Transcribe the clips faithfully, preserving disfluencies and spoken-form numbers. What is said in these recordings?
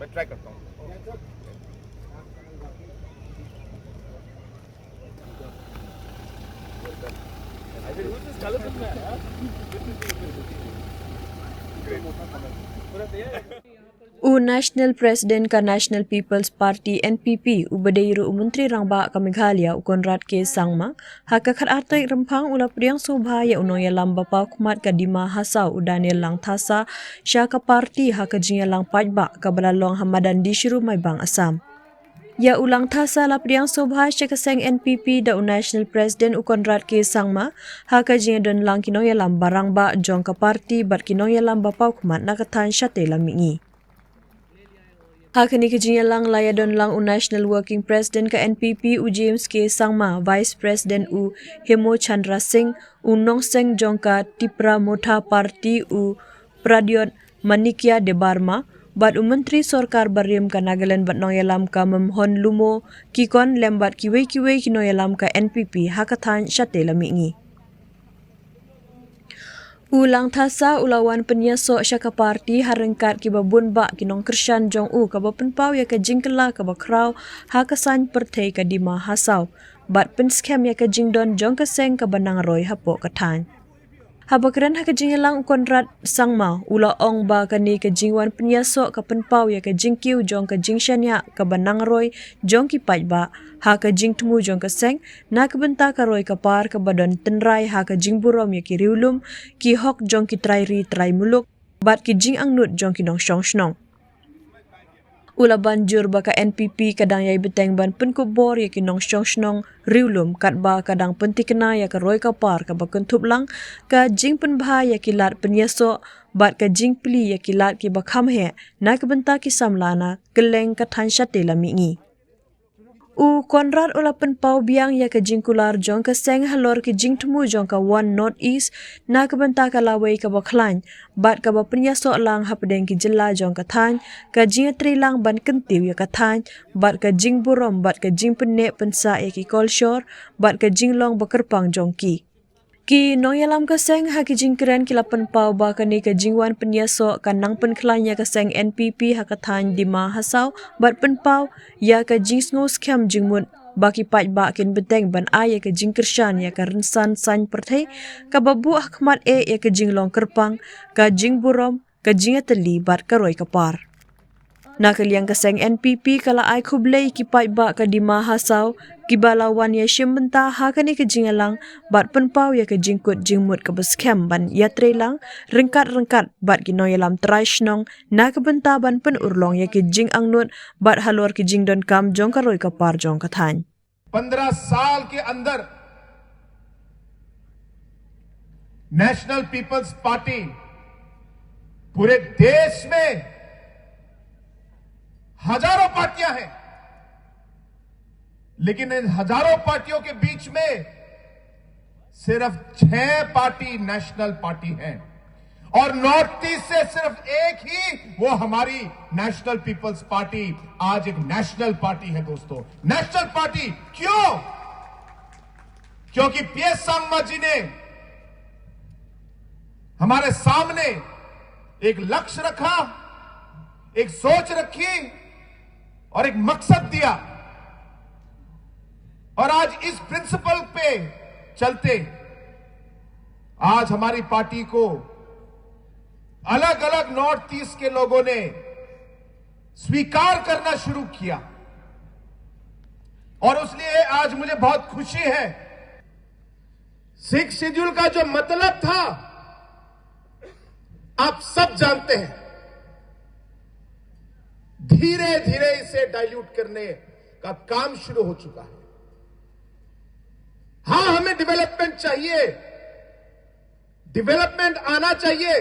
मैं ट्राई करता हूँ। U National President ka National People's Party N P P u ba dei ruh u Myntri Rangbah ka Meghalaya u Conrad K Sangma ha ka khatar tarik Rymphang u la pdiang sngewbha ïa u nongïalam ba paw khmat ka Dima Hasao u Daniel Langthasa sha ka party ha ka jingïalang paidbah kaba la long ha madan Dishru Maibang Assam. Ïa u Langthasa la pdiang sngewbha sha ka seng N P P da u National President u Conrad K Sangma ha ka jingdon lang ki nongïalam ba rangbah jong ka party bad ki nongïalam ba paw khmat na ka thaiñ shatei la mihngi. Ha kane ka jingïalang la ïadon lang u National Working President ka N P P u James K Sangma, Vice President u Hemo Chandra Singh, u nongseng jong ka Tipra Motha Party u Pradyot Manikya Debbarma, bad u Myntri Sorkar Barim ka Nagaland bad nongïalam ka Mymhon Lumo Kikon lem bad kiwei kiwei ki nongïalam ka N P P ha ka thaiñ shatei la mihngi. U Langthasa u la wan pynïasoh sha ka party ha ryngkat kiba bun bah ki nongkyrshan jong u kaba pynpaw ïa ka jingkylla kaba khraw ha ka saiñ pyrthei ka Dima Hasao bad pynskhem ïa ka jingdon jong ka seng kaba nang roi hapoh ka thaiñ. Haba kren ha ka jingïalang u Conrad Sangma u la ong ba kane ka jingwan pynïasoh ka pynpaw ïa ka jingkiew jong ka jingshaniah kaba nang roi jong ki paidbah ha ka jingthmu jong ka seng na ka bynta ka roi ka par kaba don tynrai ha ka jingburom ïa ki riewlum, ki hok jong ki trai ri trai muluk bad ki jingangnud jong ki nongshong shnong. U la ban jur ba ka N P P ka dang ïai bteng ban pynkup bor ïa ki nongshong shnong riewlum katba ka dang pyntikna ïa ka roi ka par kaba kynthup lang ka jingpynbha ïa ki lad pynïasoh bad ka jingplie ïa ki lad kiba kham heh na ka bynta ki samla na kylleng ka thaiñ shatei la mihngi. U Conrad u la pynpaw biang ïa ka jingkular jong ka seng halor ki jingthmu jong ka One North East na ka bynta ka lawei kaba khlaiñ bad kaba pynïasoh lang hapdeng ki jylla jong ka thaiñ, ka jingïatreilang ban kyntiew ïa ka thaiñ bad ka jingburom bad ka jingpynneh pynsah ïa ki kolshor bad ka jinglong ba kyrpang jong ki. Ki nongïalam ka seng ha ki jingkren ki la pynpaw ba kane ka jingwan pynïasoh ka nang pynkhlaiñ ïa ka seng N P P ha ka thaiñ Dima Hasao bad pynpaw ïa ka jingsngew skhem jingmut ba ki paidbah kin bteng ban ai ïa ka jingkyrshan ïa ka rynsan saiñ pyrthei kaba buh ha khmat eh ïa ka jinglong kyrpang, ka jingburom, ka jingïatylli bad ka roi ka par. Na ka liang ka seng N P P ka la ai khublei ki paidbah ka Dima Hasao kiba la wan ïashim bynta ha kane ka jingïalang bad pynpaw ïa ka jingkut jingmut kaba skhem ban ïatreilang ryngkat ryngkat bad ki nongïalam trai shnong na ka bynta ban pynurlong ïa ki jingangnud bad halor ki jingdonkam jong ka roi ka par jong ka thaiñ. पन्द्रह साल के अंदर नेशनल पीपल्स पार्टी पूरे देश में हजारों पार्टियां हैं, लेकिन इन हजारों पार्टियों के बीच में सिर्फ छह पार्टी नेशनल पार्टी हैं और नॉर्थ ईस्ट से सिर्फ एक ही वो हमारी नेशनल पीपल्स पार्टी आज एक नेशनल पार्टी है दोस्तों। नेशनल पार्टी क्यों? क्योंकि पीएस संगमा जी ने हमारे सामने एक लक्ष्य रखा, एक सोच रखी और एक मकसद दिया। और आज इस प्रिंसिपल पे चलते आज हमारी पार्टी को अलग अलग नॉर्थ ईस्ट के लोगों ने स्वीकार करना शुरू किया और उसलिए आज मुझे बहुत खुशी है। सिक्स शेड्यूल का जो मतलब था आप सब जानते हैं, धीरे धीरे इसे डाइल्यूट करने का काम शुरू हो चुका है। हाँ, हमें डेवलपमेंट चाहिए, डेवलपमेंट आना चाहिए,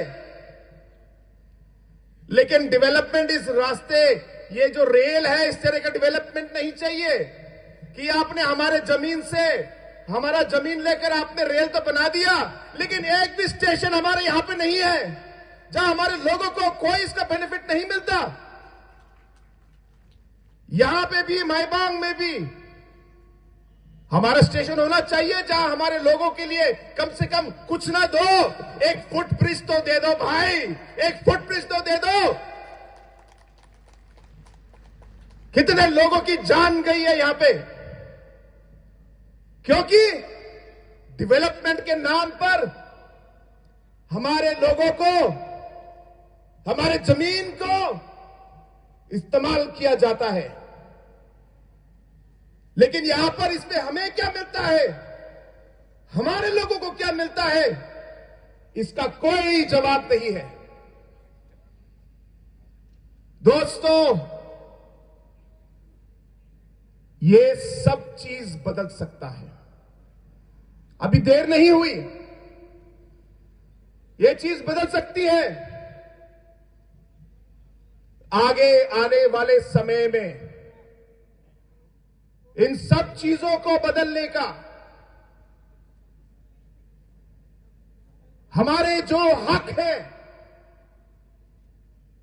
लेकिन डेवलपमेंट इस रास्ते, ये जो रेल है, इस तरह का डेवलपमेंट नहीं चाहिए कि आपने हमारे जमीन से हमारा जमीन लेकर आपने रेल तो बना दिया, लेकिन एक भी स्टेशन हमारे यहाँ पे नहीं है जहां हमारे लोगों को कोई इसका बेनिफिट नहीं मिलता। यहां पे भी, माईबांग में भी हमारा स्टेशन होना चाहिए जहां हमारे लोगों के लिए कम से कम कुछ ना दो, एक फुटब्रिज तो दे दो भाई, एक फुटब्रिज तो दे दो। कितने लोगों की जान गई है यहाँ पे, क्योंकि डेवलपमेंट के नाम पर हमारे लोगों को, हमारे जमीन को इस्तेमाल किया जाता है। लेकिन यहां पर इसमें हमें क्या मिलता है, हमारे लोगों को क्या मिलता है, इसका कोई जवाब नहीं है। दोस्तों, ये सब चीज बदल सकता है। अभी देर नहीं हुई, ये चीज बदल सकती है। आगे आने वाले समय में इन सब चीजों को बदलने का, हमारे जो हक है,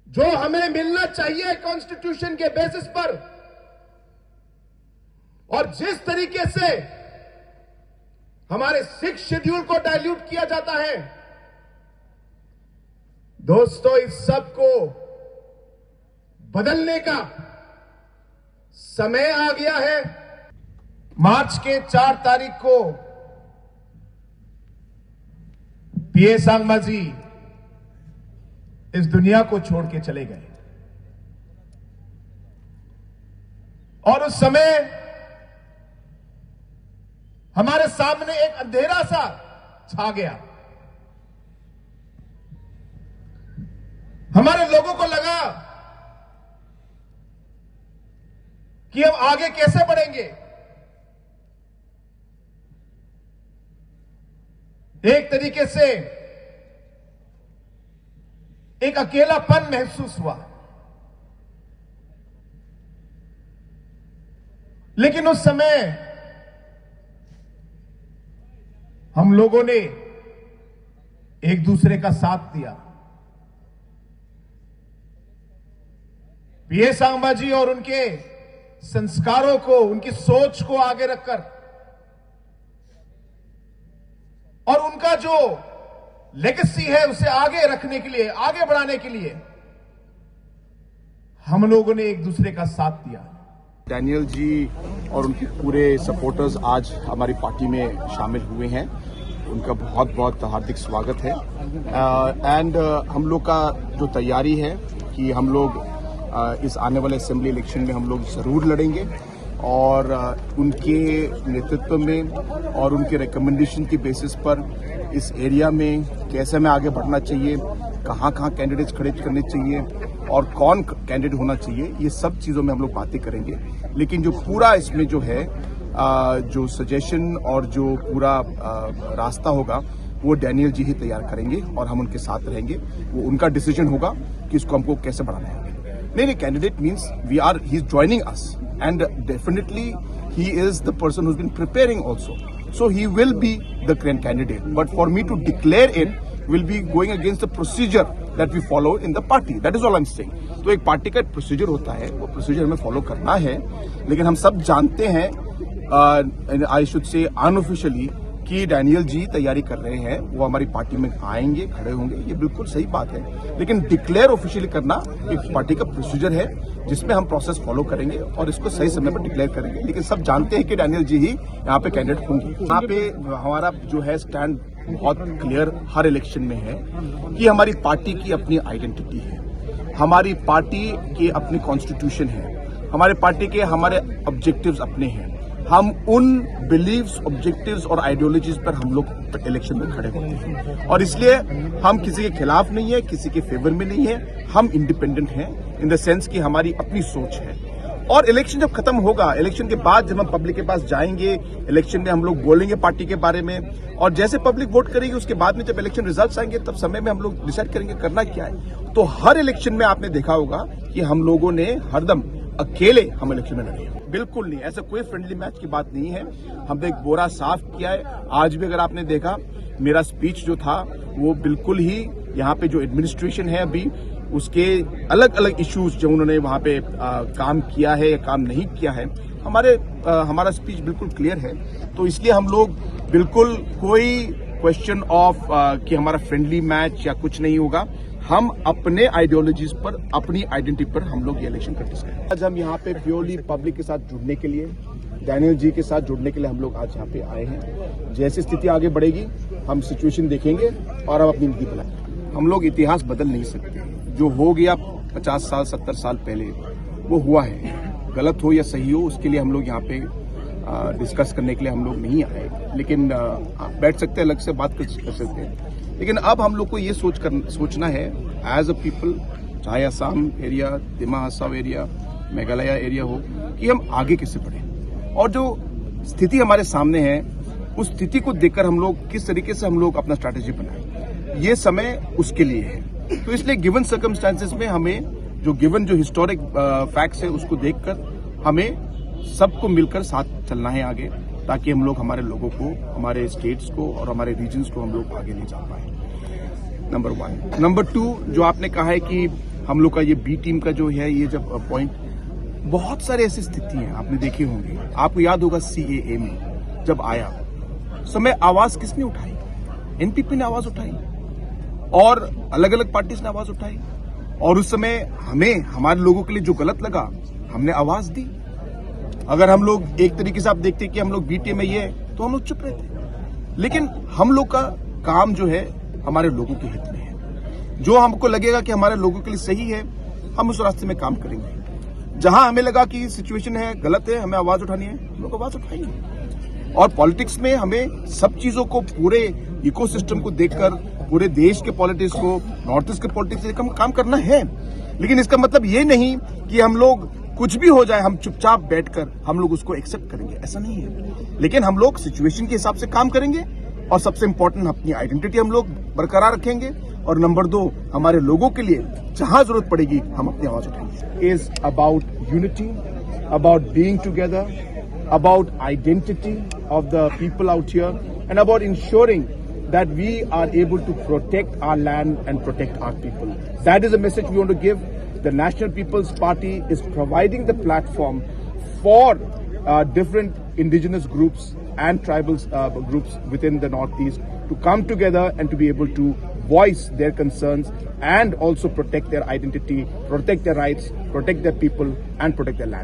जो हमें मिलना चाहिए कॉन्स्टिट्यूशन के बेसिस पर, और जिस तरीके से हमारे सिक्स शेड्यूल को डाइल्यूट किया जाता है, दोस्तों, इस सब को बदलने का समय आ गया है। मार्च के चार तारीख को पीए सांगमा जी इस दुनिया को छोड़ के चले गए, और उस समय हमारे सामने एक अंधेरा सा छा गया। हमारे लोगों को लगा कि हम आगे कैसे बढ़ेंगे। एक तरीके से एक अकेलापन महसूस हुआ, लेकिन उस समय हम लोगों ने एक दूसरे का साथ दिया। पीए सांगमा जी और उनके संस्कारों को, उनकी सोच को आगे रखकर, और उनका जो लेगेसी है, उसे आगे रखने के लिए, आगे बढ़ाने के लिए हम लोगों ने एक दूसरे का साथ दिया। डैनियल जी और उनके पूरे सपोर्टर्स आज हमारी पार्टी में शामिल हुए हैं, उनका बहुत बहुत हार्दिक स्वागत है। एंड हम लोग का जो तैयारी है कि हम लोग uh, इस आने वाले असेंबली इलेक्शन में हम लोग ज़रूर लड़ेंगे, और uh, उनके नेतृत्व में और उनके रिकमेंडेशन के बेसिस पर इस एरिया में कैसे हमें आगे बढ़ना चाहिए, कहाँ कहाँ कैंडिडेट्स खड़े करने चाहिए और कौन कैंडिडेट होना चाहिए, ये सब चीज़ों में हम लोग बातें करेंगे। लेकिन जो पूरा इसमें जो है आ, जो सजेशन और जो पूरा आ, रास्ता होगा, वो डैनियल जी ही तैयार करेंगे और हम उनके साथ रहेंगे। वो उनका डिसीजन होगा कि इसको हमको कैसे बढ़ाना है। नहीं नहीं, candidate means we are, he is joining us and definitely he is the person who has been preparing also, so he will be the candidate, but for me to declare it will be going against the procedure that we follow in the party, that is all I am saying. तो एक पार्टी का प्रोसीजर होता है, वो प्रोसीजर हमें फॉलो करना है। लेकिन हम सब जानते हैं, आई शुड से अनऑफिशियली, कि डैनियल जी तैयारी कर रहे हैं, वो हमारी पार्टी में आएंगे, खड़े होंगे, ये बिल्कुल सही बात है। लेकिन डिक्लेयर ऑफिशियली करना एक पार्टी का प्रोसीजर है, जिसमें हम प्रोसेस फॉलो करेंगे और इसको सही समय पर डिक्लेयर करेंगे। लेकिन सब जानते हैं कि डैनियल जी ही यहाँ पे कैंडिडेट होंगे। यहाँ पे हमारा जो है स्टैंड बहुत क्लियर हर इलेक्शन में है कि हमारी पार्टी की अपनी आइडेंटिटी है, हमारी पार्टी की अपनी कॉन्स्टिट्यूशन है, हमारे पार्टी के हमारे ऑब्जेक्टिव्स अपने हैं। हम उन बिलीव्स, ऑब्जेक्टिव्स और आइडियोलॉजीज पर हम लोग इलेक्शन में खड़े होते हैं, और इसलिए हम किसी के खिलाफ नहीं है, किसी के फेवर में नहीं है। हम इंडिपेंडेंट हैं इन द सेंस कि हमारी अपनी सोच है। और इलेक्शन जब खत्म होगा, इलेक्शन के बाद जब हम पब्लिक के पास जाएंगे, इलेक्शन में हम लोग बोलेंगे पार्टी के बारे में, और जैसे पब्लिक वोट करेगी, उसके बाद में जब इलेक्शन रिजल्ट्स आएंगे, तब समय में हम लोग डिसाइड करेंगे करना क्या है। तो हर इलेक्शन में आपने देखा होगा कि हम लोगों ने हरदम अकेले हम इलेक्शन में लड़े हैं। बिल्कुल नहीं, ऐसा कोई फ्रेंडली मैच की बात नहीं है। हमने एक बोरा साफ किया है। आज भी अगर आपने देखा, मेरा स्पीच जो था, वो बिल्कुल ही यहाँ पे जो एडमिनिस्ट्रेशन है अभी, उसके अलग अलग इश्यूज जो उन्होंने वहाँ पे आ, काम किया है या काम नहीं किया है, हमारे आ, हमारा स्पीच बिल्कुल क्लियर है। तो इसलिए हम लोग बिल्कुल कोई क्वेश्चन ऑफ कि हमारा फ्रेंडली मैच या कुछ नहीं होगा। हम अपने आइडियोलॉजीज पर, अपनी आइडेंटिटी पर हम लोग ये इलेक्शन कंटेस्ट करेंगे। आज हम यहाँ पे प्योरली पब्लिक के साथ जुड़ने के लिए, डैनियल जी के साथ जुड़ने के लिए हम लोग आज यहाँ पे आए हैं। जैसी स्थिति आगे बढ़ेगी, हम सिचुएशन देखेंगे और हम अपनी नीति बनाएंगे। हम लोग इतिहास बदल नहीं सकते। जो हो गया पचास साल, सत्तर साल पहले, वो हुआ है। गलत हो या सही हो, उसके लिए हम लोग यहाँ पे डिस्कस करने के लिए हम लोग नहीं आए। लेकिन अ, आप बैठ सकते हैं, अलग से बात कर, कर सकते हैं। लेकिन अब हम लोग को ये सोच कर, सोचना है एज अ पीपल, चाहे असम एरिया, दिमा हसाओ एरिया, मेघालय एरिया हो, कि हम आगे कैसे बढ़े और जो स्थिति हमारे सामने है, उस स्थिति को देखकर हम लोग किस तरीके से हम लोग अपना स्ट्रैटेजी बनाए, ये समय उसके लिए है। तो इसलिए गिवन सर्कमस्टांसेस में हमें जो गिवन जो हिस्टोरिक फैक्ट्स है, उसको देखकर हमें सबको मिलकर साथ चलना है आगे, ताकि हम लोग हमारे लोगों को, हमारे स्टेट्स को और हमारे रीजन्स को हम लोग आगे ले जा पाए। नंबर वन। नंबर टू, जो आपने कहा है कि हम लोग का ये बी टीम का जो है, ये जब पॉइंट, बहुत सारे ऐसी स्थिति हैं, आपने देखी होंगी। आपको याद होगा सीएए में जब आया, उस समय आवाज किसने उठाई? एनपीपी ने आवाज उठाई और अलग अलग पार्टीज ने आवाज उठाई। और उस समय हमें, हमारे लोगों के लिए जो गलत लगा, हमने आवाज दी। अगर हम लोग एक तरीके से आप देखते कि हम लोग बी टीम में ये है, तो हम लोग चुप रहते। लेकिन हम लोग का काम जो है, हमारे लोगों के हित में है। जो हमको लगेगा कि हमारे लोगों के लिए सही है, हम उस रास्ते में काम करेंगे। जहां हमें लगा कि सिचुएशन है, गलत है, हमें आवाज उठानी है, हम लोग आवाज उठाएंगे। और पॉलिटिक्स में हमें सब चीजों को, पूरे इकोसिस्टम को देखकर, पूरे देश के पॉलिटिक्स को, नॉर्थ ईस्ट के पॉलिटिक्स को देखकर हम काम करना है। लेकिन इसका मतलब ये नहीं कि हम लोग, कुछ भी हो जाए, हम चुपचाप बैठकर हम लोग उसको एक्सेप्ट करेंगे, ऐसा नहीं है। लेकिन हम लोग सिचुएशन के हिसाब से काम करेंगे और सबसे इंपॉर्टेंट, अपनी आइडेंटिटी हम लोग बरकरार रखेंगे। और नंबर दो, हमारे लोगों के लिए जहां जरूरत पड़ेगी, हम अपनी आवाज उठाएंगे। Is about unity, about being together, about identity of the people out here, and about ensuring that we are able to protect our land and protect our people. That is the message we want to give. The National People's Party is providing the platform for uh, different indigenous groups and tribal uh, groups within the Northeast to come together and to be able to voice their concerns and also protect their identity, protect their rights, protect their people, and protect their land.